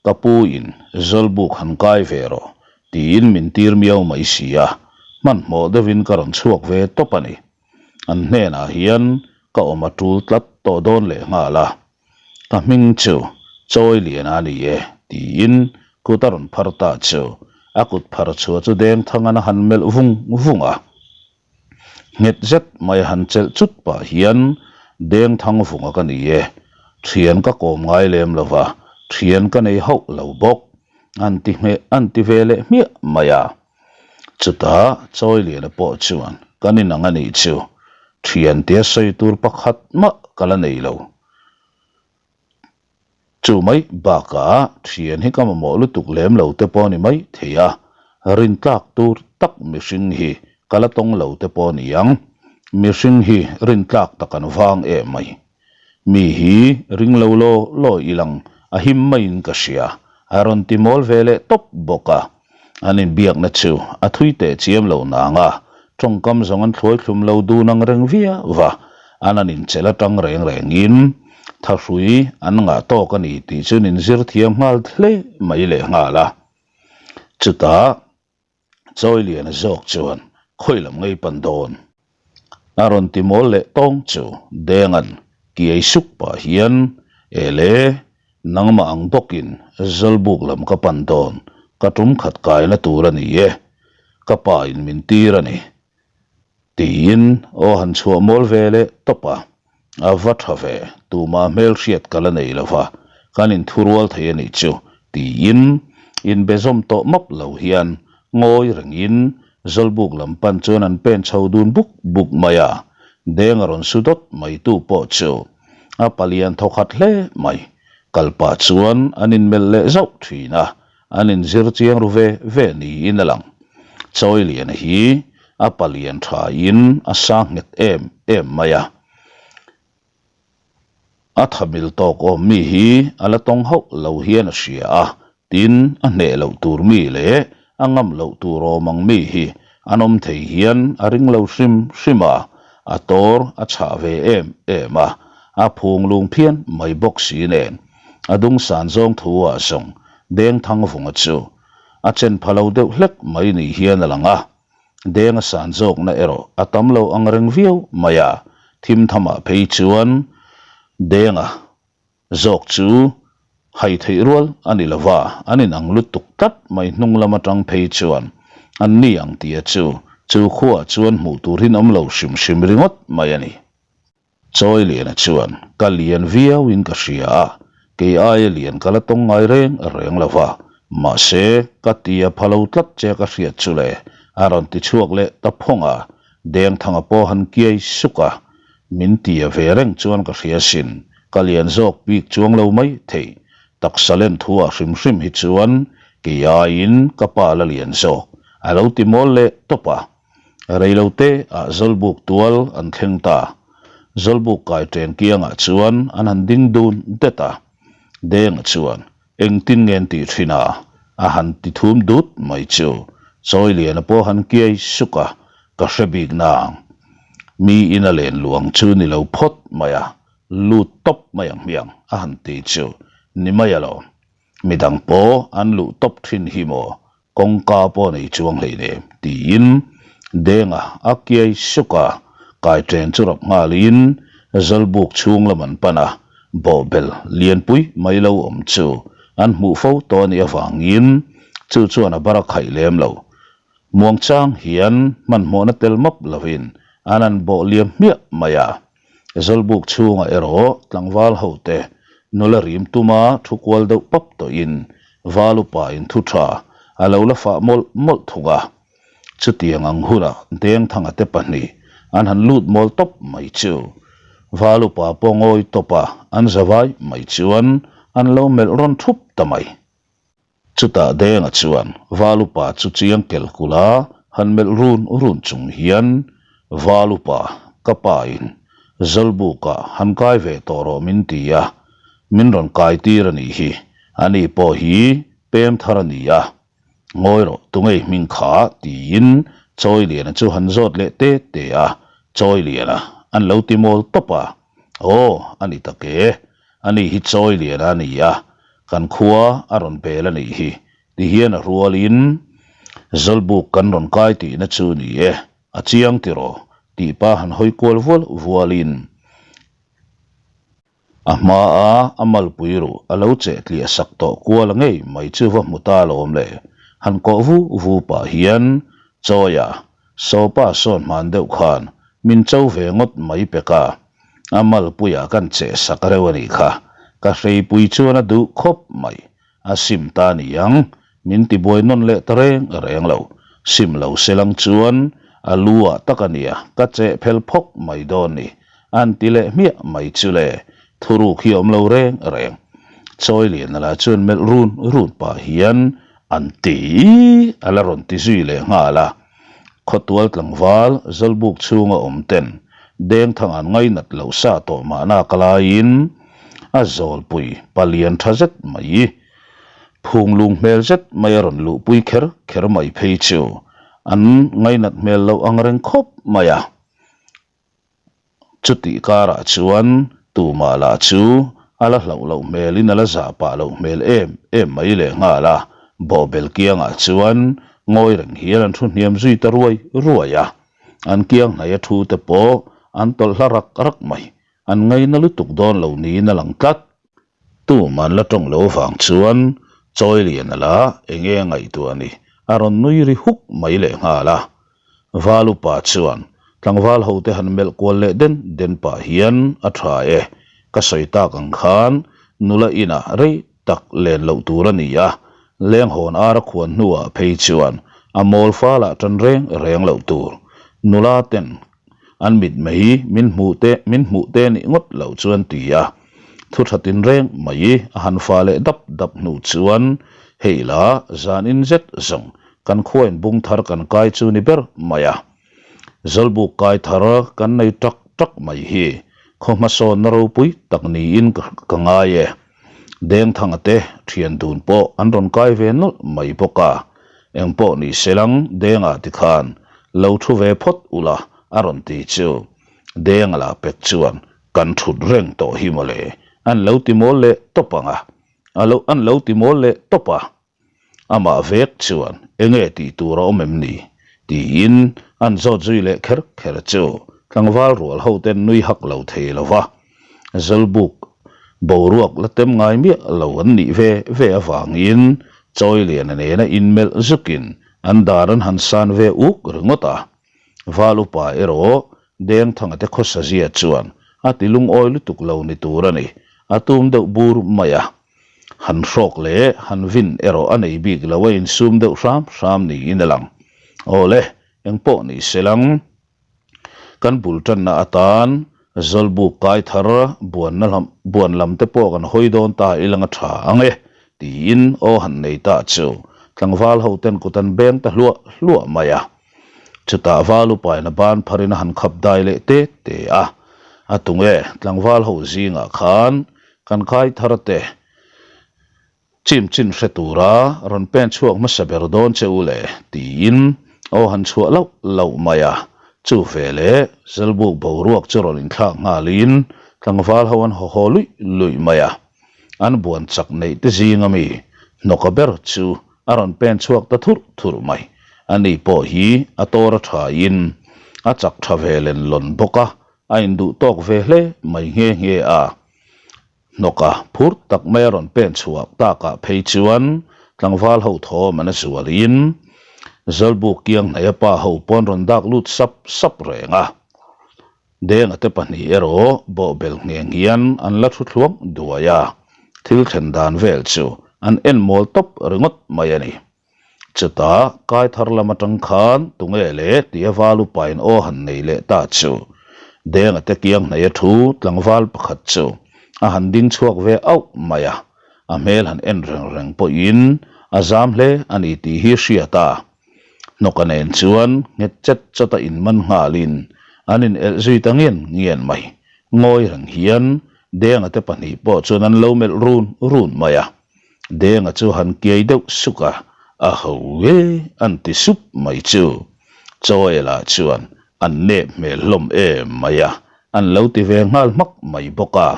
ka pu in Zawlbuk han kai ve rawh tiin min tir miau mai si a, hmanhmawh deuhin ka rawn chhuak ve tawp a ni. An hnenah hian ka awm a tul tlat tawh dawn leh nghal a, ka hming chu Chawi Liana a ni e tiin kut a rawn phar ta chu a kut phar chhuah chu deng thangana han melh vung vung a. Nghet zet mai a han chelh chut pah hian deng thang vunga ka ni e, thian ka kawm ngai lem lo va, thian ka nei hauh lo bawk, an ti hmeh an ti ve leh hmiah mai a. Chutah Chawiliana pawh chuan kan inang a nih chu, thian tia sawi tur pakhat mah ka la nei lo. Chu mai bakah thian hi ka mamawh lutuk lem lo te pawh a ni mai thei a, rintlak tur tak mihring hi ka la tawng lo te pawh a ni ang. Mihring hi rintlak tak an vang em mai. Mi hi ring lo law law ilang a him maiin ka hria, a rawn ti mawl ve leh tawp bawk a. An inbiakna chu a thui teh chiam lo nang a, tawngkam zawng an thluai thlum lo dun ang reng viau va, an an inchelh atang reng rengin thahrui an ngah tawk a ni tih chu an inzir thiam nghal hle mai leh nghal a. Chutah. Chawiliana zawk chuan khawi lam ngei pan dawn? A rawn ti mawl leh tawng chu Denga'n kiai suk pah hian, Ele, nangmah ang bawkin Zawlbuk lam ka pan dawn, ka tum khat kaina tur a ni e, ka pa in min tir a ni. Tiin aw han chhuah mawl ve leh tawp a. A va tha ve, tumah hmelhriat ka la nei lo va, kan inthurual thei a nih chu, tiin inbe zawm tawh map lo hian ngawi rengin Zawlbuk lam pan chuan an pen chho dun buk buk mai a, deng a rawn su dawt mai tu pawh chu a palian thaw khat hle mai. Kalpa chuan an inmelh leh zauh thin a, An inzir chiang ru ve ve niin a lang. Chawiliana hi a palian thain a sang nghet em em mai a. A thamil tawk awm mi hi a la tawng hauh lo hian a hria a, tin a hneh loh tur mi leh a ngam loh tur awm ang mi hi an awm thei hian a ring lo hrim hrim a, a tawr a chhah ve em em a, a phung lung phian mai bawk si nen. A dung san zawng thu ah zawng Deng Thangvunga chu a chen pha lo deuh hlek mai ni hian a lang a. Deng a san zawkna erawh a tam lo ang reng viau mai a, thim thamah phei chuan Denga zawk chu hai theih rual a ni lo va, an inang lutuk tlat mai hnung lam atang phei chuan an ni ang tia chu chu khuaah chuan hmuh tur hin awm lo hrim hrim ringawt mai a ni. Chawiliana chuan, Ka lian viauin ka hria a, kei aia lian ka la tawng ngai reng reng lo va, mahse, ka ti a pha lo tlat che ka hriat chu le, a rawn ti chhuak leh ta phawng a, Dengthanga pawh han kiai suk a, min ti a ve reng chuan ka hria sin, ka lian zawk bik chuang lo mai thei, taksa len thu ah hrim hrim hi chuan kei aiin ka pa la lian zawk, a lo ti mawl leh tawp a. Reilote ah Zawlbuk tual an thleng ta. Zawlbuk kai ṭen kiangah chuan an han ding dun det a. Denga chuan, Engtin nge an tih ṭhin a? A han ti thum dut mai chu. Chawiliana pawh han kiai suk a, Ka hre bik nang. Mi in a len luang chu ni lo phawt mai a, lut tawp mai ang hmiang a han ti chu ni mai alawm. Midang pawh an luh tawp ṭhin hi maw? Kawngka pawh nei chuang hleinem, tiin Denga a kiai suk a, kaiṭen chu rap nghalin Zawlbuk chhung lam an pan a, bawhbel lianpui mai lo awm chu an hmuh fo tawh a nih avangin chu chuan a bar a khaih lem lo. Muangchang hian hmanhmawhna tel map lovin an an bawh liam hmiah mai a. Zawlbuk chhungah erawh tlangval hote nula rim tuma thu kual deuh pap tawhin val upa in thu tha a lo la fah mawlh mawlh thung a. Chutiang ang hunah Dengthanga te pahnih an han lut mawl tawp mai chu val upa pawh ngawi tawp a an zavai mai chuan an lo melh rawn thup ta mai. Chutah Denga chuan Val upa chu chiang kel kulh a, han melh run run chung hian, Val upa, ka pa in Zawlbukah han kai ve tawh rawh min ti a, min rawn kai tir a nih hi, ani pawh hi pem thar a ni a, ngawi rawh tungei hming kha tiin Chawiliana chu han zawt leh te te a, Chawiliana an lo ti mawl tawp a, aw a ni tak e, ani hi Chawiliana a ni a, Kan khua a rawn bel a nih hi, ti hian a rualin Zawlbuk kan rawn kai tihna chu ni e, a chiang tiraw? tih pa han hawi kual vual vualin a hmaa a malpui ruh a lo cheh tliah sak tawh kual a ngei mai chu va hmu ta alawm le, han kawh vu vu pah hian Chawia Sawpa sawn hman deuh khan min cho ve ngawt mai pek a, a malpuiah kan cheh sak reuh a nih kha. Ka hreipui chuan a duh khawp mai. A sim ta ni ang, min tibuai nawn leh ta reng reng lo. Sim lo se lang chuan a lu ah tak a nia, ka cheh phel phawk mai dawn ni. An ti leh hmiah mai chu le, thuruk hi a awm lo reng reng. Chawiliana lah chuan melh run run pah hian an ti a la rawn ti zui leh nghal a. Khawtual tlangval Zawlbuk chhunga awm ten Dengthang an ngainat loh sa tawh mahna ka laiin a zawlpui palian tha zet mai phunglung hmel zet mai a rawn luhpui kher kher mai phei chu an ngainat hmel loh ang reng khawp mai a. Chutih karah chuan tumah lah chu a la hlauh loh hmelin a la zah pah loh hmel em em mai leh nghal a, bawhbel kiangah chuan ngawi reng hian an thu hniam zui ta ruai ruai a, an kiang hnaih a thu te pawh an tawlh hla rak rak mai, an ngaina lutuk dawn lo niin a lang tlat. Tum an la tawng lo vang chuan Chawiliana la eng nge ngaihtuah ni a rawn nui ri huk mai leh nghal a. Val upa chuan. Tlangval hote han melh kual leh den den pah hian a tha e, ka sawi tak ang khan nula inah rei tak len loh tur a ni a, lenghawn ar a khuan hnuah phei chuan a mawl falah tan reng reng loh tur. Nula ten an mit mai min hmuh te min hmuh te nih ngawt loh chuan ti a, thu tha tin reng mai a han fa leh dap dap hnu chuan hei la zan in zet zawng kan khuain bung thar kan kai chu ni ber mai a. Zawlbuk kai thar kan nei tak tak mai hi khaw hmasawnna ropui tak niin ka ngai e. Dengthanga te thian dun pawh an rawn kai ve nawlh mai bawk a, engpawh ni selang Denga ti khan lo thu ve phawt ula a rawn ti chu Denga lah pek chuan kan thut reng tawh hi mawle an lo ti mawl leh tawp ang a, an lo ti mawl leh tawp a. Amah vek chuan enge tih tur a awm em ni? tiin an zawt zui leh kher kher chu tlangval rual ho ten nui hak lo thei lo va. Zawlbuk boruak la tem ngai miah lo an nih ve ve avangin Chawiliana nena inmelh zukin an dar an han san ve uk ringawt a. Val upa erawh Dengthanga te khawsa zia chuan a ti lungawi lutuk lo ni tur a ni, a tum deuh bur mai a. Han hrawk leh han vin erawh a nei bik lo a insum deuh hram hram niin a lang. Aw le, engpawh ni se lang. Kan bul tanna atan Zawlbuk kai thar buanna lam buan lam te pawh kan hawi dawn ta ilang a tha ang e tiin aw han nei ta chu tlangval ho ten kut an beng ta hluah hluah mai a. Chutah val upain a ban pharin a han khap dai leh te te a. A tunge tlangval ho zingah khan Kan kai thar te chim chin hre tura rawn pen chhuak hmasa ber dawn che u le tiin aw han chhuah lauh lauh mai a. Chu ve leh Zelbuk boruak chu rawn inthlak nghalin tlangval ho an haw haw luih luih mai a. An buan chak neih te zinga mi hnawka ber chu a rawn pen chhuak ta thurh thurh mai. Ani pawh hi a tawr a thain a chak tha ve len lawn bawk a, A induh tawk ve hle mai nghe nghe a. Hnawka phur tak mai a rawn pen chhuah takah phei chuan tlangval ho thawm an a zualin Zawlbuk kiang hnaia pa ho pawn rawn dak lut sap sap reng a. Denga te pahnih erawh bawhbel ngheng hian an la thu thluang duai a, thil thlen dan vel chu an en mawl tawp ringawt mai a ni. Chutah kai thar lam atang khan tunge le tia val upain aw han nei leh ta chu Denga te kiang hnaih a thu tlangval pakhat chu a han ding chhuak ve auh mai a, a hmel han en reng reng pawhin a zam hle a ni tih hi hriat a. Hnawka nen chuan nghet chet chawt a inman nghalin an in elh zui ta ngian ngian mai. Ngawi reng hian Denga te pahnih pawh chuan an lo melh run run mai a. Denga chu han kiai deuh suk a, a ho e an ti sup mai chu. Chawela chuan an nep hmel hlawm em mai a, an lo ti ve nghal hmak mai bawk a.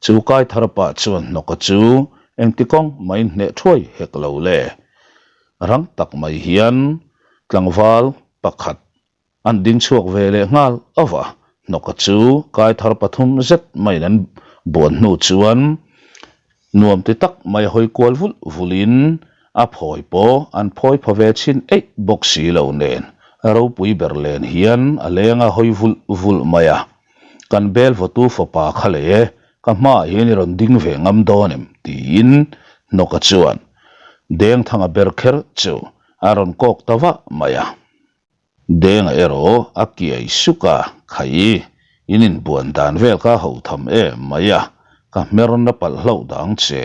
Chu kai thar pah chuan hnawka chu engti kawng mai hneh thuai hek lo le. Rang tak mai hian tlangval pakhat An ding chhuak ve leh nghal ava, hnawka chu kai thar pathum zet maiin an buan hnu chuan nuam ti tak mai a hawi kual vulh vulhin a phawi pawh an phawi pha ve chhin eih bawk si lo nen ropui ber len hian a leng a hawi vulh vulh mai a. Kan bel vawtu fapa kha le ka hmaah hian i rawn ding ve ngam dawn em? tiin hnawka chuan Dengthanga ber kher chu a rawn kawk ta vah mai a. Denga erawh a kiai suk a, Khai, in inbuan dan vel kha ho tham em mai a, ka hmer na palh hlauh dang che,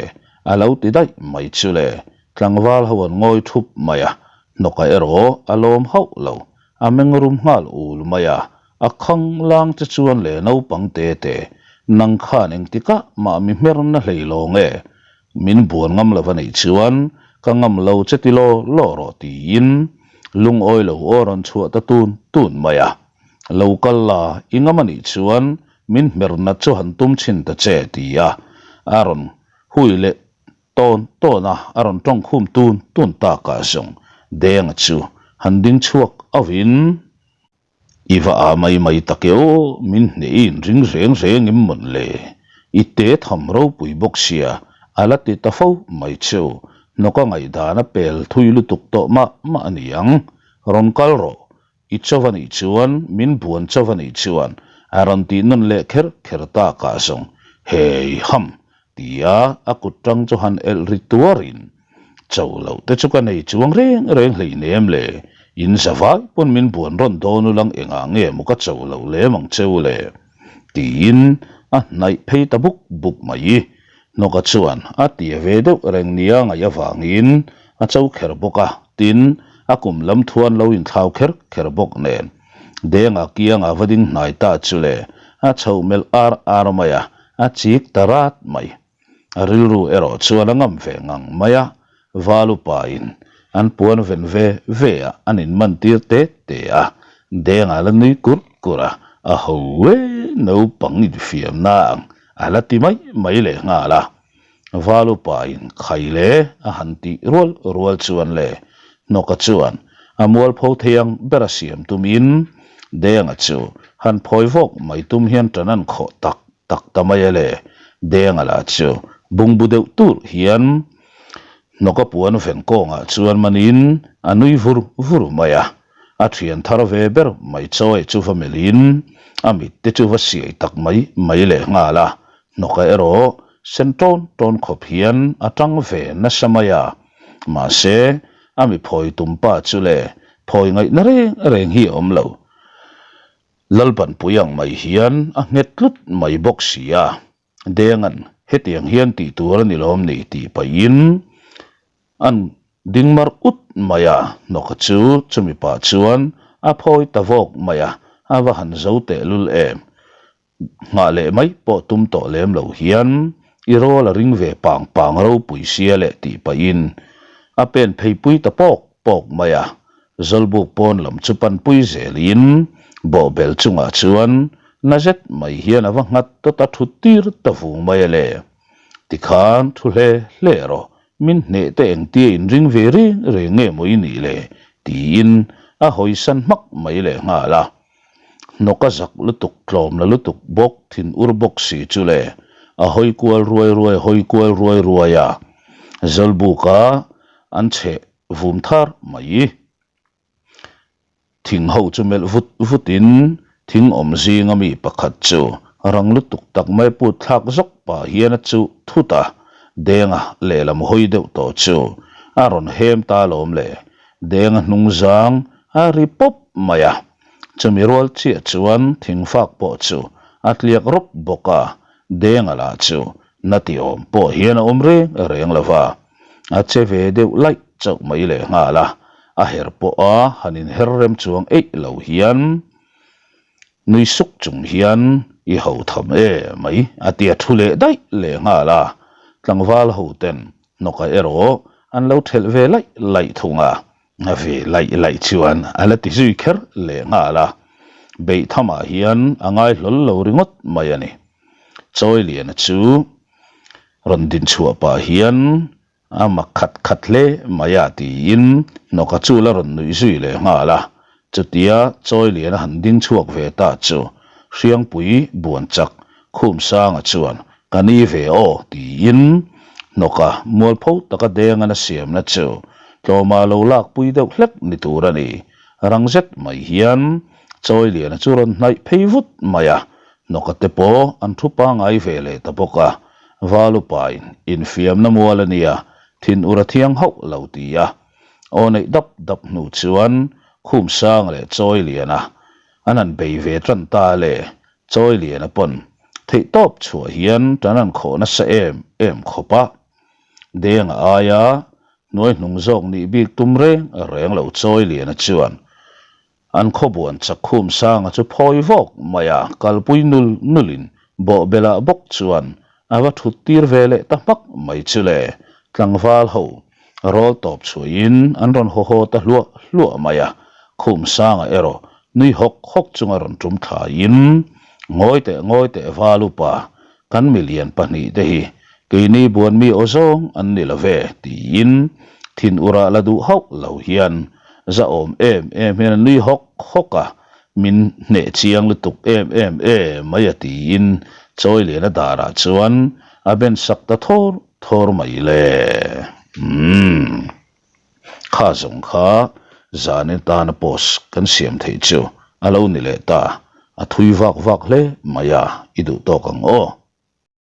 a lo ti daih mai chu le, tlangval ho an ngawi thup mai a, hnawka erawh a lawm hauh lo, a meng rum nghal ul mai a, a khang lang che chuan le naupang te te, nang khan engtikah mah mi hmer na hlei lawng e, Min buan ngam lo a nih chuan ka ngam lo che ti law law rawh tiin lungawi lo aw rawn chhuah ta tun tun mai a. Lo kal la i ngam a nih chuan min hmer nat chu han tum chhin ta che ti a a rawn hui leh tawn tawn a, a rawn tawng khum tun tun takah zawng Denga chu han ding chhuak auhin. I va a mai mai tak e aw, min hneh i inring reng reng em mawn le? I te tham ropui bawk sia, a la ti ta fo mai chu. Hnawk a ngaihdan a pel thui lutuk tawh mah mah a ni ang. Rawn kal rawh. I cho a nih chuan, min buan cho a nih chuan a rawn tih nawn leh kher kher takah zawng, Hei ham! tia a kut tang chu han elh ri tuarin, Cho loh te chu ka nei chuang reng reng hleinem le, in za vai pawn min buan rawn dawn ulang engah nge maw ka cho loh lem ang cheu le? tiin a hnaih phei ta buk buk mai. Hnawka chuan a tia ve deuh reng nia ngaih avangin a cho kher bawk a, tin, a kum lam thuan lo inthlau kher kher bawk nen. Denga kianga va ding hnai ta chu le, a chhoh melh ar ar mai a, a chik ta rat mai. A rilru erawh chuan a ngam ve ngang mai a, Valupain an puan ven ve ve a, an inman tir te te a, Denga la nui kur kur a, a ho e, naupang infiamna ang a la ti mai mai leh nghal a. Valupain khai le a han tih rual rual chuan le Hnawka chuan a mualpho thei ang ber a siam tumin Denga chu han phawi vawk mai tum hian ṭan an khawh tak tak ta mai a le. Denga lah chu bungbu deuh tur hian Hnawka puan ven kawngah chuan manin a nui vur vur mai a. A thian thar ve ber mai chawi chu va melhin a mit te chu va siai tak mai mai leh nghal a. Hnawka erawh sen tawn tawn khawp hian a tang ve nasa mai a. Mahse, a mi phawi tum pa chu le phawi ngaihna reng reng hi a awm lo. Lalpanpui ang mai hian a nghet tlut mai bawk si a. Denga'n hetiang hian tih tur a ni lawm ni tih pahin an ding mar ut mai a, hnawka chu chumi pah chuan a phawi ta vawk mai a, a va han zo tehlul em. Nghah leh mai pawh tum tawh lem lo hian i rawl a ring ve pang pang ropui sia leh tih pahin a pen phei pui ta pawk pawk mai a, Zawlbuk pawn lam chu panpui zelin bawhbel chungah chuan na zet mai hian a va nghat tawt a thut tir ta vung mai a le. Tikhan thu hle hle rawh, min hneh te engtia inring ve reng reng nge maw i nih le? tiin a hawisan hmak mai leh nghal a. Hnawk a zak lutuk, tlawm la lutuk bawk, thin ur bawk si chu le, a hawi kual ruai ruai, hawi kual ruai ruai a, Zawlbuka an chheh vum thar mai. Thing ho chu melh vut vutin thing awm zinga mi pakhat chu rang lutuk tak mai put thlak zawk pah hian a chuh thut a, Denga lehlam hawi deuh tawh chu a rawn hem ta alawm le, Denga hnung zang a ri pawp mai a, chumi rual chiah chuan thingfak pawh chu a tliak rawp bawk a, Denga lah chu na ti awm pawh hian a awm reng reng lo va, a che ve deuh laih chauh mai leh nghal a, a her pawh a han inher rem chuang eih lo hian nui suk chung hian i ho tham e mai a ti a thu leh daih leh nghal a, tlangval ho ten hnawka erawh an lo thelh ve laih laih thung a, a ve laih laih chuan a la ti zui kher leh nghal a, beih thamah hian a ngai hlawl lo ringawt mai a ni. Chawiliana chu rawn din chhuah pah hian a mak khat khat hle mai a tiin hnawka chu la rawn nuih zui leh nghal a, chutia Chawiliana han ding chhuak ve ta chu Hriangpui buan chak Khumsanga chuan ka ni ve aw tiin hnawka mualpho taka dengan a siamna chu tlawma lo lakpui deuh hlek ni tur a ni. Rang zet mai hian Chawiliana chu rawn hnaih phei vut mai a, Hnawka te pawh an thu pangai ve leh ta bawk a, Valupain infiamna mual a nia, thin ur a thiang hauh lo ti a. Aw neih dap dap hnu chuan Khumsanga leh Chawiliana an han bei ve tan ta le, Chawiliana pawn theihtawp chhuah hian tan an khawh nasa em em khawp a. Denga aia hnuai hnung zawk nih bik tum reng reng lo Chawiliana chuan An khawbuan chakkhum sanga chu phawi vawk mai a, kalpui nul nulin bawhbelah bawk chuan a va thut tir ve leh ta hmak mai chu le. Tlangval ho rawl tawp chhuahin an rawn haw haw ta hluah hluah mai a, khum sanga erawh nui hawk hawk chunga rawn tum thlaiin, Ngawi teh ngawi teh val upa, Kan milian pahnihte hi keini buan mi aw zawng an ni lo ve, tiin thin urah la duh hauh lo hian zahawm em em hian a nui hawk hawk a, min hneh chiang lutuk em em e mai a tiin Chawiliana darah chuan a ben sak ta thawr thawr mai le. Umm. Kha zawng kha. Zanin tana post kan siam theih chu a lo ni leh ta. A thui vak vak hle mai a, i duh tawk ang aw.